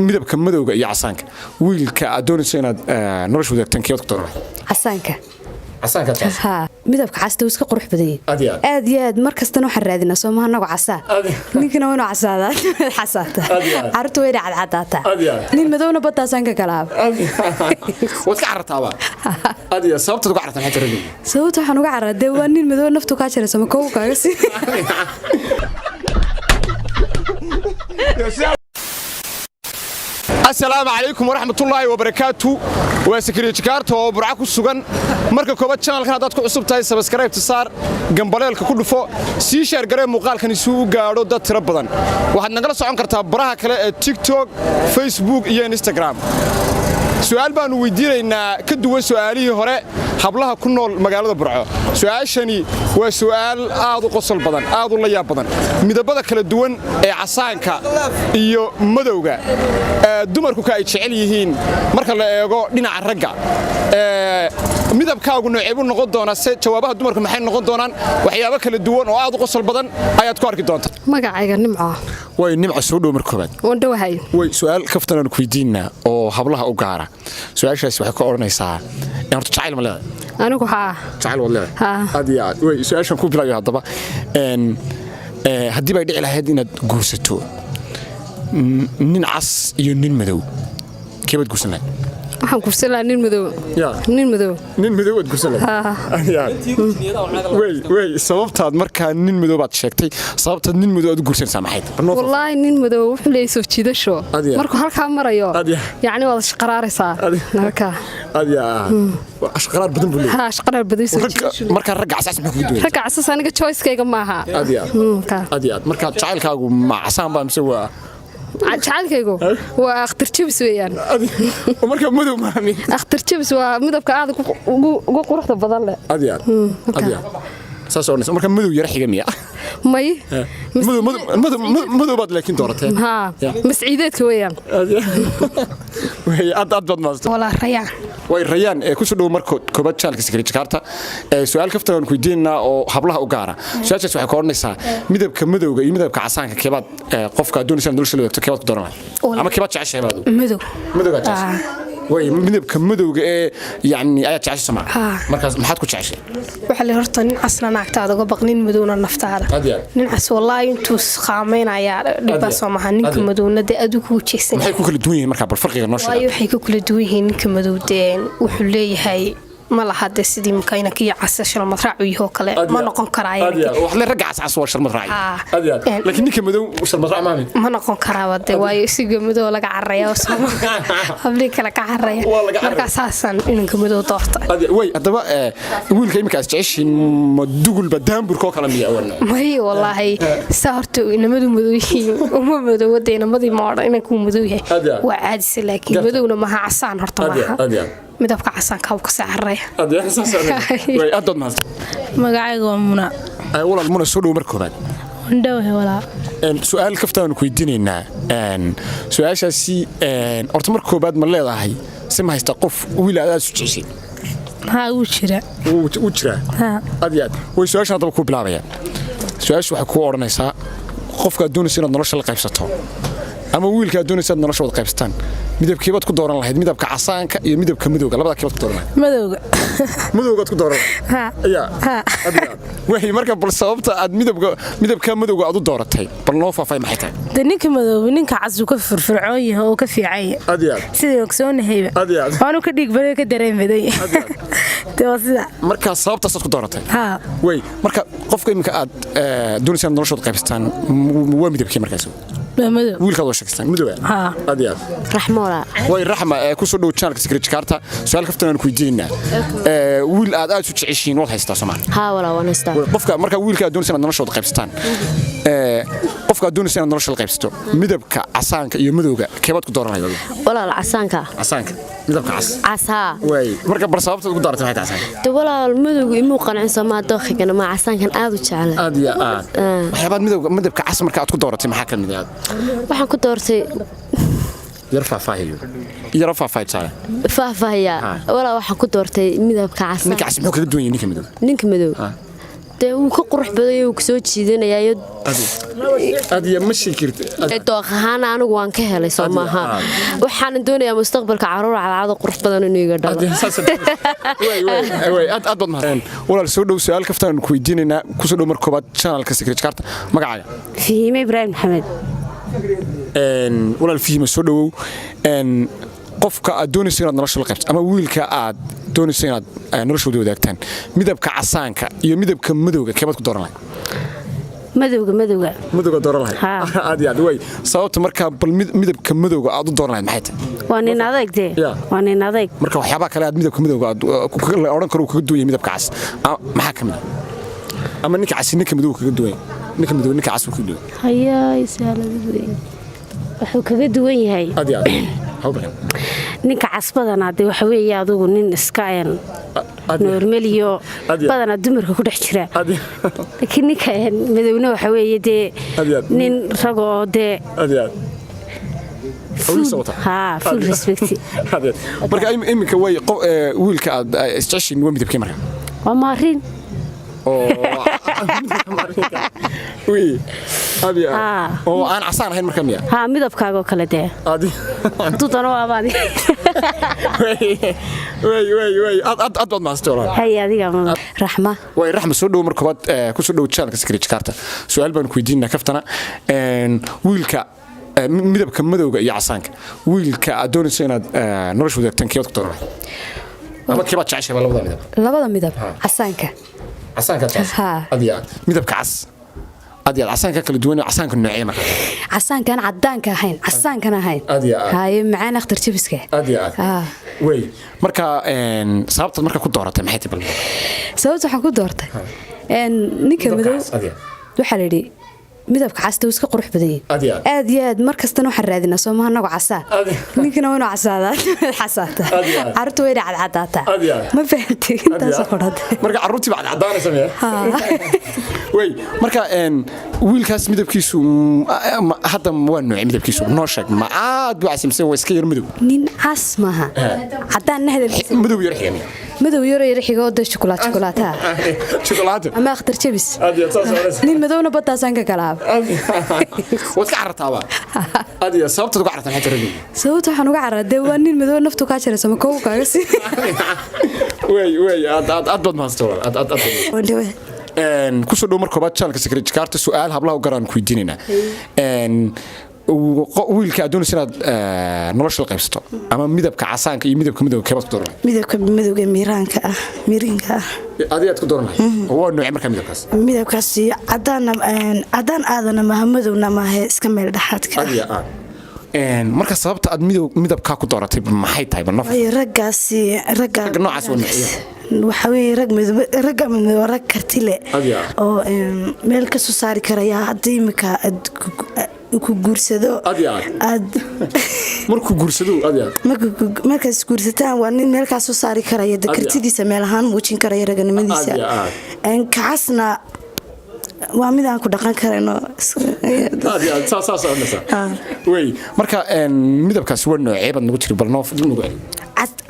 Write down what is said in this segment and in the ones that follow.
Midabka madowga iyo casaanka, wiilka aad doonayso inaad nolosha wadaagtaan, keebaad ku dooran lahayd? Casaanka. Casaanka taas? Haa, midabka casta wuu iska qurux badan yahay. Aad iyo aad. Aad iyo aad. Mar kastana waxaan raadinaa soomaha anagu casaa. Ninkana waa inuu casaadaa, casaata. Aad iyo aad. Carruurta waa inay cadcadaataa. Aad iyo aad. Nin madowna baddaasaan ka galaaba. Waad ka carartaaba aad iyo aad. Sababtaad uga carartaa maxay tahay? Sababta waxaan uga carraa, dee waa nin madow, naftu kaa jaraysa, ma kow kaaga sii. Asalaamu calaykum waraxmatullaahi wabarakaatu. Waa Sakariye Jikaarta oo Burca ku sugan. Marka koobaad, channelkan haddaad ku cusub tahay, subscribe saar, gambaleelka ku dhufo, sii share garee muuqaalkani si uu u gaadho dad tiro badan. Waxaad nagala socon kartaa baraha kale ee TikTok, Facebook iyo Instagram. Su'aal baannu weydiinaynaa ka duwan su'aalihii hore hablaha ku nool magaalada Burco. Su'aashani waa su'aal aad u qosol badan, aad u la yaab badan. Midabada kala duwan ee casaanka iyo madowga ee dumarku ka ay jecel yihiin marka la eego dhinaca ragga, midabkaagu noocee buu noqon doonaa? Se jawaabaha dumarku maxay noqon doonaan? Waxyaabo kala duwan oo aad u qosol badan ayaad ku arki doontaa. Magacayga Nimco. Way Nimca, soo dhow mar koobaad. Waan dhowahay. Way su'aal kaftan aan ku weydiinaa oo hablaha u gaara. Su'aashaasi waxay ka odhanaysaa, horta jacayl ma leedahay? Anigu haa. Jacayl waad leedahay? Haa. Aad iyo aad. Way su'aashan ku bilayo haddaba, haddii bay dhici lahayd inaad guursato nin cas iyo nin madow, keebaad guursan lahayd? Waxaan guursan lahaa nin madow. Ya. Nin madow. Nin madow waad guursan lahayd? Haa. Aad iyo aad. Wey sababtaad markaa nin madow baad sheegtay, sababtaad nin madow aad u guursanaysaa maxay tahay? Bal noo faahfaahin. Wallaahi nin madow wuxuu leeyahay soo jiidasho. Aad iyo aad. Markuu halkaa marayo, Aad iyo aad. yacni waad shaqaraaraysaa. Aad iyo- Halkaa. Aad iyo aad. Waa ashqaraar badan buu leeyahay. Haa, shaqaraar badan, soo Ragga jiidasho. markaa ragga casaas maxaa kugu duway? Ragga casas aniga choicekayga maaha. Aad iyo aad. Kaa. Aad iyo aad. Marka jacaylkaagu ma casaan baa mise waa Jacaylkaygu waa akhtar jabis weeyaan. Marka madow maami? Akhtar jabis waa midabka aad ugu quruxda badan leh. Aad iyo aad, aad iyo aad, saas odhanaysa. Marka madow yara xiga miya? May. Madow, madow, madow baad laakiin dooratee. Haa, masciideedka weeyaan. Aad iyo aad. Wey, aad aad baad maastan. Walaa Rayaan. Way Rayaan, ee kusoo dhow marka koobaad channelka Sakariye Jakarta. Ee su'aal kaftan aan ku weydiinaa oo hablaha u gaara. Su'aashaas waxay ka odhanaysaa, midabka madowga iyo midabka casaanka, keebaad qofka aad doonaysa inaad nolosha la wadaagto, keebaad ku dooran lahayd ama keebaad jeceshahay baad? Madow. Madowgaad jeceshahay? Way midabka madowga ee yacni ayaad jeceshay somaa? Haa. Markaas maxaad ku jeceshay? Waxaa la horta nin casna naagtaada uga baq, nin madowna naftaada. Aad iyo aad. Nin cas wallaahi intuu qaamaynayaa dhibbaa soo maha. Ninka Aad iyo aad. madowna dee adigu kugu jeesan. Maxay ku kala duwan yihiin markaa? Bal farqiga noo Waayo sheeg. waxay ku kala duwan yihiin, ninka madow dee wuxuu leeyahay ma laha dee sidii makaynankiyo casa shalmad raac u yahoo kale ma noqon karaa. Aad iyo aad. Wax le ragga cascas waa sharmad raaci. Haa. Aad iyo aad. Laakiin ninka madow sharmad raac maami? Ma noqon karaaba dee, waayo isiga madow laga cararaya oo sooma hablii kale ka cararaya. Waa laga cararaya. Markaa saasaan inanka madow doorta. Aad iyo- way haddaba wiilka iminka aad jeceshiin ma dugulba daamburka oo kale miya awan? May, wallaahi saa horta inamadu madow yihiin uma madowada inamadii ma odhan inankuu madow yahay. Aad iyo aad. Waa caadise, laakiin Garta. madowna maha, casaan horta Aad iyo maaha. aad, aad iyo aad. Midabka casaanka uu kasii cararaya. Aad iyo aad, saas oo way aad baad mahadsan. Magacayga waa Muna. Walaal Muna, soo dhow marka koobaad. Wandhowahay walaa. Su'aal kaftaan ku weydiinaynaa. Su'aashaasi, horta marka koobaad, ma leedahay si ma haysta qof wiil aad aad isu jeceshay? Haa, wuu jira. Wuu jiraa? Haa. Aad iyo aad. Way su'aashan haddaba kuu bilaabaya. Su'aashu waxay kuu odhanaysaa, qofka aad doonaysa inaad nolosha la qaybsato ama wiilka aad doonaysa inaad nolosha wada qaybsataan, midabkeebaad ku dooran lahayd? Midabka casaanka iyo midabka madowga, labada keebaad ku dooran lahayd? Madowga. Madowgaad ku dooran lahayd? Haa. Ya. Haa. Aad iyo aad. Way marka bal sababta aad midabka madowga aad u dooratay bal noo faahfaahi, maxay tahay? De ninka madoobe ninka cas uu ka firfircoon yahay oo ka fiican yahay. Aad iyo aad. Sidii ogsoonahayba. Aad iyo aad. Waanu ka dhiig badan, ka dareen badan yahay. Aad iyo aad. De waa sida. Marka sababtaasaad ku dooratay? Haa. Way marka qofka iminka aad doonaysa inaad noloshooda qaybsataan waa midabkii markaas? Waa madow. Wiilkaad wada sheegaystaan madowga? Haa. Aad iyo aad. Raxmoola. Way Raxma, ee kusoo dhow channelka Secret Jakarta. Su'aal kaftan aan ku weydiinaynaa. Wiil aad aad u jeceshiin waad haystaa Soomaali? Haa walaa, waan haystaa. Way qofka marka wiilka aad doonaysa inaad noloshooda qaybsataan, qofka aad doonaysa inaad nolosha la qaybsato, midabka casaanka iyo madowga keebaad ku dooran lahayd adigu? Walaal, casaanka. Casaanka, midabka cas? Cas, haa. Way marka bar sababta ugu dooratay maxay tahay casaanka? De walaal, madowga imuu qancin soomaa, dookhigana ma casaankan aad u jeclay. Aad iyo aad. Waxyaabaad midabka cas marka aad ku dooratay maxaa ka mid ah? Waxaan ku doortay Yar faahfaahiyo, yara faahfaahi tusaale. Faahfaahiyaa? Haa. Walaal, waxaan ku doortay midabka Ninka casaan. cas muxuu kaga duwan yahay ninka madow? Ninka madow. Ah. Dee wuu ka qurux badan yahay, wuu kusoo jiidanayaa. Aad iyo ma sheegi kartid. Dooq ahaan anigu waan ka helay, soo maaha? Waxaanan doonayaa mustaqbalka caruur cadcado qurux badan inuu iga dhalo. Aad aad baad mahadsan, walaal. Soo dhow. Su-aal kaftaan ku weydiinaynaa. Kusoo dhow mar koobaad channelka Secret Jakarta. Magacaaga? Fihiime Ibraahim Maxamed. Walaal Fihime, soo dhowow. Qofka aad doonayso inaad nolosha la qaybto ama wiilka aad doonayso inaad noloshooda wadaagtaan, midabka casaanka iyo midabka madowga, keebaad ku dooran lahayd? Madowga, madowga. Madowga dooran lahayd? Haa. Aad iyo aad way. Sababta markaa bal midabka madowga aad u dooran lahayd maxay tahay? Waa nin adayg dee. Waa nin adayg. Marka waxyaabaha kale aad midabka madowga aad la odhan karo uu kaga duwan yahay midabka cas, maxaa ka mid ah? Ama ninka casi ninka madow kaga duwan yahay, ninka madow ninka cas uu kaga duwan yahay? Hayaay, saalad weyn wuxuu kaga duwan yahay. Aad iyo aad ha u baqin. Ninka cas badanaa dee waxa weeye adugu nin iska een Aad iyo normal iyo Aad iyo- badanaa dumarka ku dhex jira, aad iyo laakiin ninka madowna waxa weeye dee Aad iyo aad. nin rag oo dee aad iyo aad hawlihiisa wataa. Haa, full respect. Aad iyo aad. Marka iminka way wiilka aad isjeceshiin waa midabkee marka? Waa maariin. Oo wi aad iyo aad. Haa. Oo aan casaan ahayn marka miya? Haa, midabkaagoo kale dee. Aad iyo hadduu dano waabaadi. Way way way, aad aad aad baad mahadsan, walaal. Hay, adiga mada. Raxma. Way, Raxma, soo dhow mar koobaad. Ku soo dhow channelka Secret Jakarta. Su'aal baan ku weydiinaa kaftana. Wiilka midabka madowga iyo casaanka, wiilka aad doonayso inaad nolosha wadaagtaan, keebaad ku dooran lahayd ama keebaad jeceshahay labada midab? Labada midab, casaanka. Casaanka jeceshahay? Haa. Aad iyo aad midabka cas, aad iyo aad casaanka kala duwan. Casaanka noocee marka? Casaankan cadaanka ahayn, casaankan ahayn. Aad iyo aad. Haye, macaan akhtar jabiska. Aad iyo aad. Haa. Wey, marka sababtaad marka ku dooratay maxay tahay bal? Sababta waxaan ku doortay ninka Midabka madow cas, aad iyo aad. waxaa la yidhi midabka casta wuu iska qurux badan yahay. Aad iyo aad. Aad iyo aad. Mar kastana waxaan raadinaa, soo maha, anagu casaa? Aad iyo- Ninkana waa inuu casaadaa, casaataa. Aad iyo aad. Carruurta waa inay cadcadaataa. Aad iyo aad. Ma fahantay? Intaas qorada. Marka carruurtii baa cadcadaanaysa miya? Wey, marka wiilkaas midabkiisu hadda waa noocee midabkiisu? Noo sheeg, ma aad buu casimsan, waa iska yar madow? Nin cas maaha, cadaan hadalkiisa. Madow yar xiga miya? Madow yaro yaro xigoo de shukulaat shukulaataa. Shukulaata. Ama akhtar jabis. Aad iyo aad, saas odhanaysa. Nin madowna baddaasaan ka galaaba. Waad ka carartaaba. Aad iyo aad. Sababtaad uga carartaa maxay tahay ragga? Sababta waxaan uga cararaa dee waa nin madow, naftu kaa jaraysa, ma koogu kaaga sii. Wey wey, aad aad aad baad mahadsan, walaal. Aad aad aad baad mahadsan. Kusoo dhow mar koobaad channelka Secret Jakarta. Su'aal hablaha u garaan ku weydiinaynaa. Wiilka aad doonayso inaad nolosha la qaybsato, ama midabka casaanka iyo midabka midowga, keebaad ku dooran lahayd? Midabka madowga, miiraanka ah, mirinka ah. Adiga aad ku dooran lahayd waa noocee marka midabkaas? Midabkaasi cadaan, cadaan aadana maaha, madowna maaha, iska meel dhexaadka ah. Adiga aad marka sababta aad midabkaa ku dooratay maxay tahay bal naf? Waayo raggaasi ragga Ragga noocaas waa noocyo. Waxaa weeye rag midab, ragga midab waa rag karti leh Adiga. oo meel ka soo saari karaya. Haddii imika aad ku guursado Adiga. Aad Markuu guursado, adiga. Markaas guursataan, waa nin meel kaa soo saari karaya de Adiga. Kartidiisa meel ahaan muujin karaya raganimadiisa. Adiga, aad. Kacasna waa mid aan ku dhaqan karayno. Aad iyo aad, saas saas odhanaysaa. Wey, marka midabkaasi waa noocee baad nagu tiri? Bal noo dib nagu celi.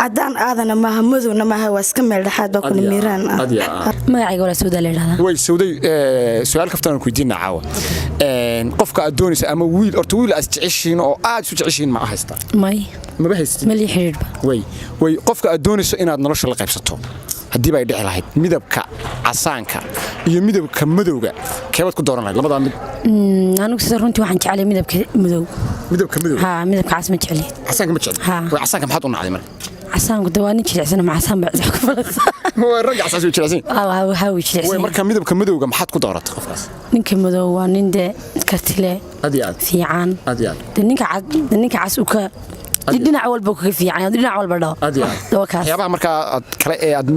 Cadaan aadana maaha, madowna maaha, waa iska meel dhexaad baa kuna Adiga, miiraan ah. Adiga, aad. Magacayga walaa Sawdaa la yidhahdaa. Way, Sawday, su-aal kaftan aan ku weydiinaa caawa. Qofka aad doonaysa ama wiil, horta wiil aad jeceshiin oo aad isu jeceshiin ma haystaa? May. Maba haysatid? Malii xidhiidhba. Way way, qofka aad doonayso inaad nolosha la qaybsato, haddii ba ay dhici lahayd, midabka casaanka iyo midabka madowga, keebaad ku dooran lahayd labadaa mid? Anigu sida runtii waxaan jeclay midabka madow. Midabka madow? Haa, midabka cas ma jecli. Casaanka ma jecli? Haa. Way, casaanka maxaad u nacday marka? Casaanku de waa nin jilicsan, ma casaan baa ku falasa. Waa ragga casaas way jilicsan. Waxaa way Way, jilicsan. marka midabka madowga maxaad ku dooratay qofkaas? Ninka madow waa nin dee kartile Aad iyo aad. fiican. Aad iyo aad. De ninka cad, de ninka cas uu ka dhinac walba kaga fiican, dhinac walba dhaho. Aad iyo aad. De waa kaas. Waxyaabaha markaa aad kale ee aad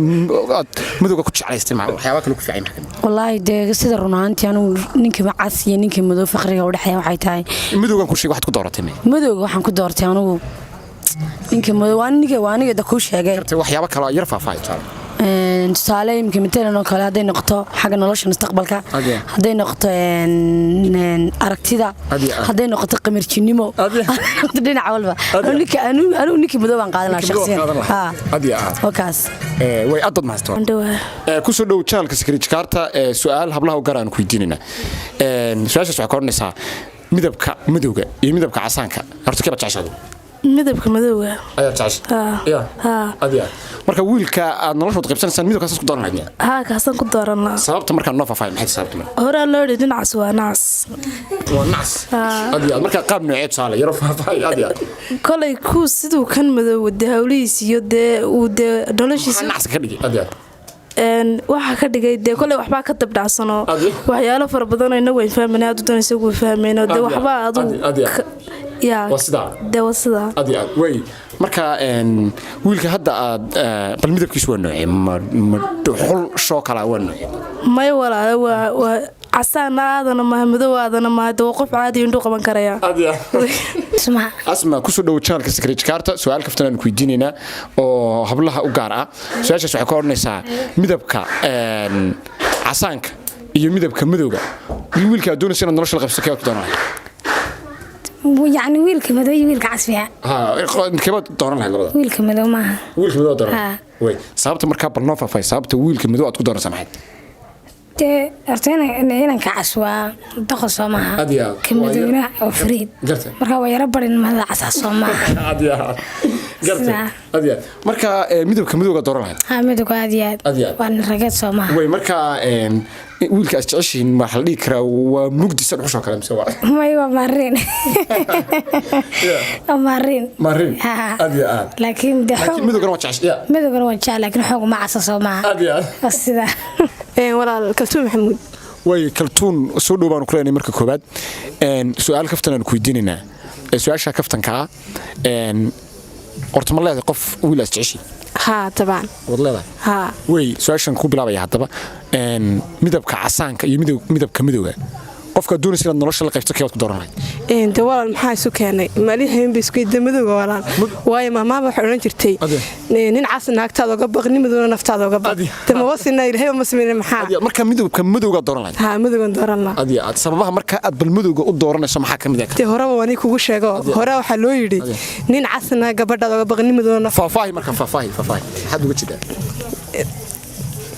madowga ku jeclaystay, waxyaabaha kale ku fiican maxaa ka mid? Wallaahi dee sida run ahaantii anigu ninka cas iyo ninka madow faqriga u dhexeeya waxay tahay Madowgan ku sheeg, waxaad ku dooratay me? Madowga waxaan ku doortay anigu ninka madow waa ninka, waa aniga da kuu sheegay. Waxyaabo kale oo yar faahfaahi tusaale. Tusaale imika matalan oo kale, hadday noqoto xagga nolosha mustaqbalka, hadday noqoto aragtida, hadday noqoto qamirjinimo, dhinac walba anigu ninkii madow baan qaadan lahaa shakhsiyan. Waa kaas. Way aad mahadsan. Ku soo dhow channelka Sakariye Jakarta. Su'aal hablaha u gaar aan ku weydiinaynaa. Su'aashaas waxay ka odhanaysaa midabka madowga iyo midabka casaanka, horta kee baad jeceshahay? Midabka madowga. Ayaa jeceshay? Marka wiilka aad nolosha wada qaybsanaysaan midabkaas ku dooran lahayd? Haa, kaasaan ku dooran lahaa. Sababta markaa noo faahfaahin, maxay sababta marka? Horaa loo yidhi dhinacaas waa nacas. Waa nacas. Aad iyo aad. Marka qaab noocee, tusaale yaro faahfaahin, aad iyo aad. Kolay kuu siduu kan madow dee hawlihiis iyo dee uu dee noloshiisa maxaa nacas ka dhigay, aad iyo aad? Waxaa ka dhigay dee koley waxbaa ka dabdhacsanoo waxyaalo fara badanoo inagu ayn fahmayna, aad u doon isagu fahmayno dee waxbaa adugu dee waa sidaa. Aad iyo aad. Way marka wiilka hadda aad bal midabkiisu waa noocee? Ma xul shoo kalaa, waa noocee? May walaale, waa casaana aadana maha, madow aadana maha, de waa qof caadi indhuu qaban karaya. Asma, kusoo dhowo channelka Sakariye Jakarta. Su-aal kaftan aan ku weydiinaynaa oo hablaha u gaar ah. Su-aashaas waxay ka odhanaysaa midabka casaanka iyo midabka madowga, wiilka aad doonaysa inaad nolosha la qabsato, keebaad ku dooran lahayd? Yacni wiilka madow iyo wiilka casriga? Keebaad dooran lahayd labada? Wiilka madow maaha. Wiilka madow dooran way. Sababta markaa bal noo faahfaahay, sababta wiilka madow aad ku dooranaysaa maxayd? Dee horta inanka cas waa doqon soo maaha, ka madowna waa fariid, marka waa yaro barin mada casaa soo maaha. Marka midabka madowga dooran lahayd? Ha, midabka aad iyo aad, waa nin rageed soo maaha. Way marka wiilka aad jeceshihiin waxaa la dhihi karaa waa mugdi sa dhuxushoo kale mise waa? May, waa maariin, waa maariin. Maariin, aad iyo aad. Laakiin de laakiin midowgana waa jeceshay? Midowgana waa jecel, laakiin xoog ma casa soo maaha. Aad iyo aad. Waa sidaa. Walaal Kaltuun Maxamuud. Way Kaltuun, soo dhow baanu ku leenahay. Marka koowaad su-aal kaftan aanu ku weydiinaynaa. Su-aasha kaftanka ah, horta ma leedahay qof wiil aad jeceshiin? Haa, dabcan. Waad leedahay? Haa. Way su-aashan ku bilaabaya haddaba, midabka casaanka iyo midabka midowga, qofkaad doonaysa inaad nolosha la qaybto, keebaad ku dooran lahayd? De walaal, maxaa isu keenay malihayn ba isku de madowga walaal, waayo maamaaba waxay odhan jirtay nin cas naagtaada oga baq, nin madowna naftaada oga baq. De mawasina ilaahay ma sameyn maxaa. Marka midabka madowga dooran lahayd? Haa, madowgan dooran lahaa. Aad iyo aad. Sababaha marka aad bal madowga u dooranayso maxaa ka mid ah? Dee horeba waan kugu sheego, hore waxaa loo yidhi nin casna gabadhaada oga baq, nin madowna. Faahfaahi marka, faahfaahi, faahfaahi, maxaad uga jeedaa?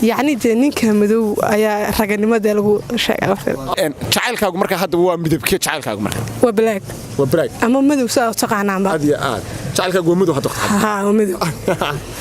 Yacni dee ninka madow ayaa raganimada lagu sheegaa. Jacaylkaagu marka hadda waa midabkee jacaylkaagu marka? Waa black. Waa black. Ama madow saa u taqaanaanba. Aad iyo aad, jacaylkaagu waa madow hadda? Haa, waa madow.